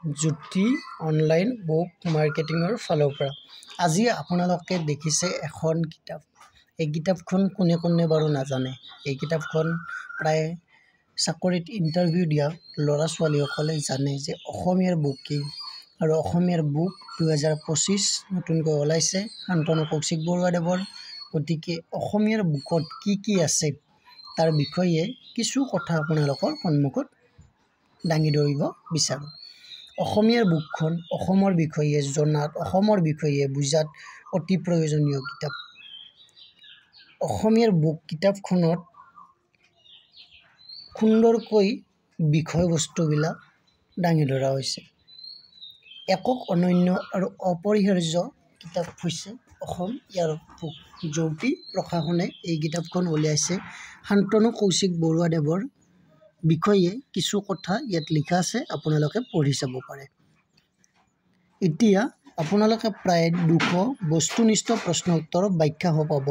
জ্যোতি online book মাৰ্কেটিঙৰ ফালৰ পৰা। আজি আপোনালোকে দেখিছে এখন কিতাপ। এই কিতাপখন কোনে কোনে বাৰু নাজানে। এই কিতাপখন প্ৰায় চাকৰিত ইণ্টাৰভিউ দিয়া ল'ৰা ছোৱালীসকলে জানে যে অসমীয়াৰ বুক কি। আৰু অসমীয়াৰ বুক 2025 নতুনকৈ ওলাইছে শান্তনু কৌশিক বৰুৱাদেৱৰ। গতিকে অসমীয়াৰ বুকত কি কি আছে তাৰ বিষয়ে কিছু কথা আপোনালোকৰ সন্মুখত দাঙি ধৰিব বিচাৰোঁ। অসমীয়াৰ বুকখন অসমৰ বিষয়ে জনাত, অসমৰ বিষয়ে বুজাত অতি প্ৰয়োজনীয় কিতাপ। অসমীয়াৰ বুক কিতাপখনত সুন্দৰকৈ বিষয়বস্তুবিলাক দাঙি ধৰা হৈছে। একক অনন্য আৰু অপৰিহাৰ্য কিতাপ হৈছে অসম ইয়াৰ বুক। জ্যোতি প্ৰকাশনে এই কিতাপখন উলিয়াইছে। শান্তনু কৌশিক বৰুৱাদেৱৰ বিষয়ে কিছু কথা ইয়াত লিখা আছে, আপোনালোকে পঢ়ি চাব পাৰে। এতিয়া আপোনালোকে প্ৰায় 200 বস্তুনিষ্ঠ প্ৰশ্ন উত্তৰ ব্যাখ্যাসহ পাব।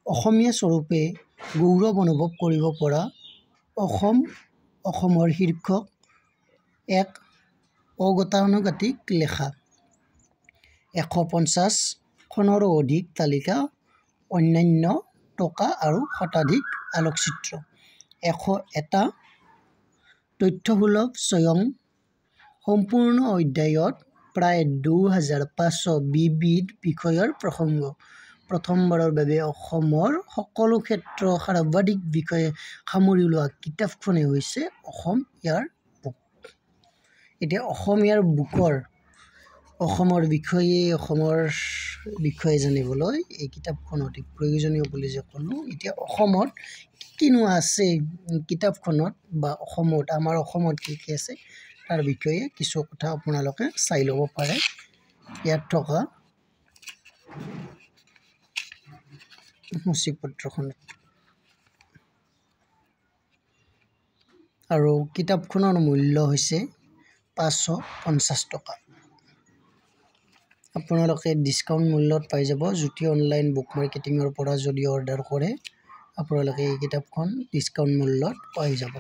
অসমীয়া স্বৰূপে গৌৰৱ অনুভৱ কৰিব পৰা অসম অসমৰ শীৰ্ষক এক অগতানুগতিক লেখা। 150খনৰো অধিক তালিকা, অন্যান্য টকা আৰু শতাধিক আলোকচিত্ৰ। 101টা তথ্যসুলভ স্বয়ং সম্পূৰ্ণ অধ্যায়ত প্ৰায় 2500 বিবিধ বিষয়ৰ প্ৰসংগ। প্ৰথমবাৰৰ বাবে অসমৰ সকলো ক্ষেত্ৰ সৰ্বাধিক বিষয়ে সামৰি লোৱা কিতাপখনেই হৈছে অসম ইয়াৰ বুক। এতিয়া অসমীয়াৰ বুকৰ অসমৰ বিষয়ে জানিবলৈ এই কিতাপখন অতি প্ৰয়োজনীয় বুলি যে ক'লোঁ। এতিয়া অসমত কি কিনো আছে কিতাপখনত বা অসমত আমাৰ অসমত কি কি আছে তাৰ বিষয়ে কিছু কথা আপোনালোকে চাই ল'ব পাৰে। ইয়াত থকা সূচীপত্ৰখনত আৰু কিতাপখনৰ মূল্য হৈছে 550 টকা। আপোনালোকে ডিছকাউণ্ট মূল্যত পাই যাব। জ্যোতি অনলাইন বুক মাৰ্কেটিঙৰ পৰা যদি অৰ্ডাৰ কৰে আপোনালোকে এই কিতাপখন ডিছকাউণ্ট মূল্যত পাই যাব।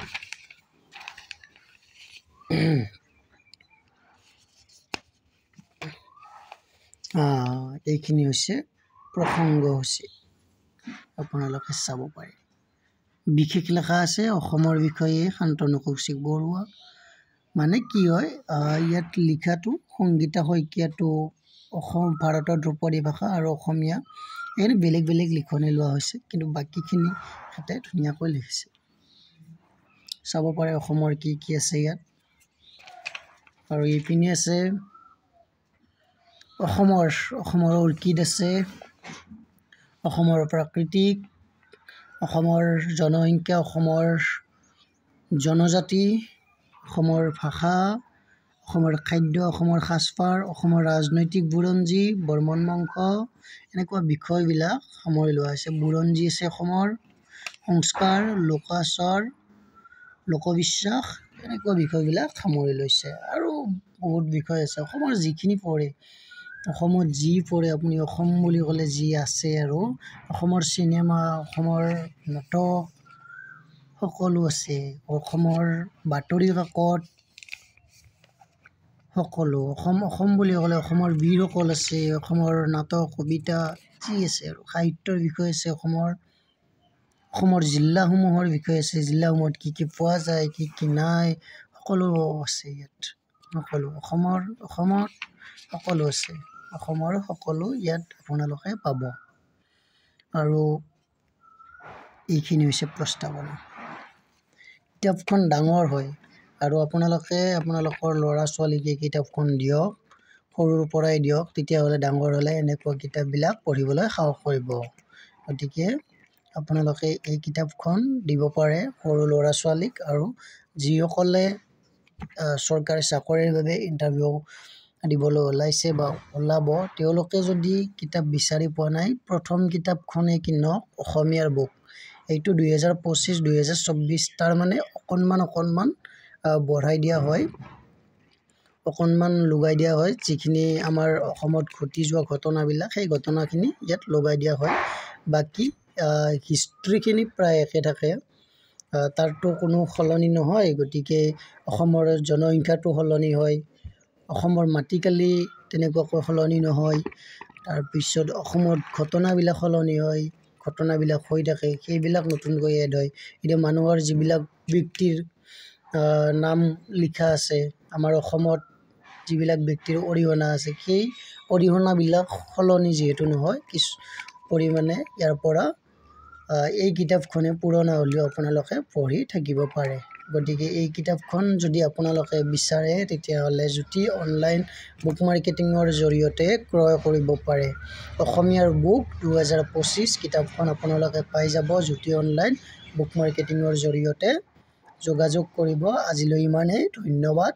এইখিনি হৈছে প্ৰসংগ হৈছে, আপোনালোকে চাব পাৰে। বিশেষ লেখা আছে অসমৰ বিষয়ে শান্তনু কৌশিক বৰুৱা। মানে কি হয়, ইয়াত লিখাটো সংগীতা শইকীয়াটো অসম ভাৰতৰ ধ্ৰুপদী ভাষা আৰু অসমীয়া এইখিনি বেলেগ বেলেগ লিখনি লোৱা হৈছে, কিন্তু বাকীখিনি তাতে ধুনীয়াকৈ লিখিছে। চাব পাৰে অসমৰ কি কি আছে ইয়াত। আৰু এইপিনে আছে অসমৰ অসমৰ অৰ্কিড আছে, অসমৰ প্ৰাকৃতিক, অসমৰ জনসংখ্যা, অসমৰ জনজাতি, অসমৰ ভাষা, অসমৰ খাদ্য, অসমৰ সাজপাৰ, অসমৰ ৰাজনৈতিক বুৰঞ্জী, বৰ্মন বংশ, এনেকুৱা বিষয়বিলাক সামৰি লোৱা হৈছে। বুৰঞ্জী আছে অসমৰ, সংস্কাৰ, লোকাচাৰ, লোকবিশ্বাস, এনেকুৱা বিষয়বিলাক সামৰি লৈছে। আৰু বহুত বিষয় আছে অসমৰ, যিখিনি পৰে অসমত যি পৰে, আপুনি অসম বুলি ক'লে যি আছে আৰু অসমৰ চিনেমা, অসমৰ নাটক সকলো আছে, অসমৰ বাতৰি কাকত সকলো, অসম অসম বুলি ক'লে অসমৰ বীৰসকল আছে, অসমৰ নাটক কবিতা যি আছে আৰু সাহিত্যৰ বিষয় আছে, অসমৰ অসমৰ জিলাসমূহৰ বিষয়ে আছে, জিলাসমূহত কি কি পোৱা যায় কি কি নাই সকলো আছে ইয়াত। সকলো অসমৰ অসমত সকলো আছে, অসমৰ সকলো ইয়াত আপোনালোকে পাব। আৰু এইখিনি হৈছে প্ৰস্তাৱনা। কিতাপখন ডাঙৰ হয় আৰু আপোনালোকে আপোনালোকৰ ল'ৰা ছোৱালীক এই কিতাপখন দিয়ক, সৰুৰ পৰাই দিয়ক, তেতিয়াহ'লে ডাঙৰ হ'লে এনেকুৱা কিতাপবিলাক পঢ়িবলৈ সাহস কৰিব। গতিকে আপোনালোকে এই কিতাপখন দিব পাৰে সৰু ল'ৰা ছোৱালীক। আৰু যিসকলে চৰকাৰী চাকৰিৰ বাবে ইণ্টাৰভিউ দিবলৈ ওলাইছে বা ওলাব, তেওঁলোকে যদি কিতাপ বিচাৰি পোৱা নাই, প্ৰথম কিতাপখনেই কিনক অসমীয়াৰ বুক। এইটো 2025 2024 তাৰমানে অকণমান অকণমান বঢ়াই দিয়া হয়, অকণমান লগাই দিয়া হয়। যিখিনি আমাৰ অসমত ঘটি যোৱা ঘটনাবিলাক, সেই ঘটনাখিনি ইয়াত লগাই দিয়া হয়। বাকী হিষ্ট্ৰীখিনি প্ৰায় একে থাকে। তাৰতো কোনো সলনি নহয়। গতিকে অসমৰ জনসংখ্যাটো সলনি হয়, অসমৰ মাটিকালি তেনেকুৱাকৈ সলনি নহয়। তাৰপিছত অসমত ঘটনাবিলাক সলনি হয়, ঘটনাবিলাক হৈ থাকে, সেইবিলাক নতুনকৈ এড হয়। এতিয়া মানুহৰ যিবিলাক ব্যক্তিৰ নাম লিখা আছে, আমাৰ অসমত যিবিলাক ব্যক্তিৰ অৰিহণা আছে, সেই অৰিহণাবিলাক সলনি যিহেতু নহয় কিছু পৰিমাণে, ইয়াৰ পৰা এই কিতাপখনে পুৰণা হ'লেও আপোনালোকে পঢ়ি থাকিব পাৰে। গতিকে এই কিতাপখন যদি আপোনালোকে বিচাৰে, তেতিয়াহ'লে জ্যোতি অনলাইন বুক মাৰ্কেটিঙৰ জৰিয়তে ক্ৰয় কৰিব পাৰে। অসমীয়াৰ বুক 2025 কিতাপখন আপোনালোকে পাই যাব জ্যোতি অনলাইন বুক মাৰ্কেটিঙৰ জৰিয়তে। যোগাযোগ কৰিব। আজিলৈ ইমানেই, ধন্যবাদ।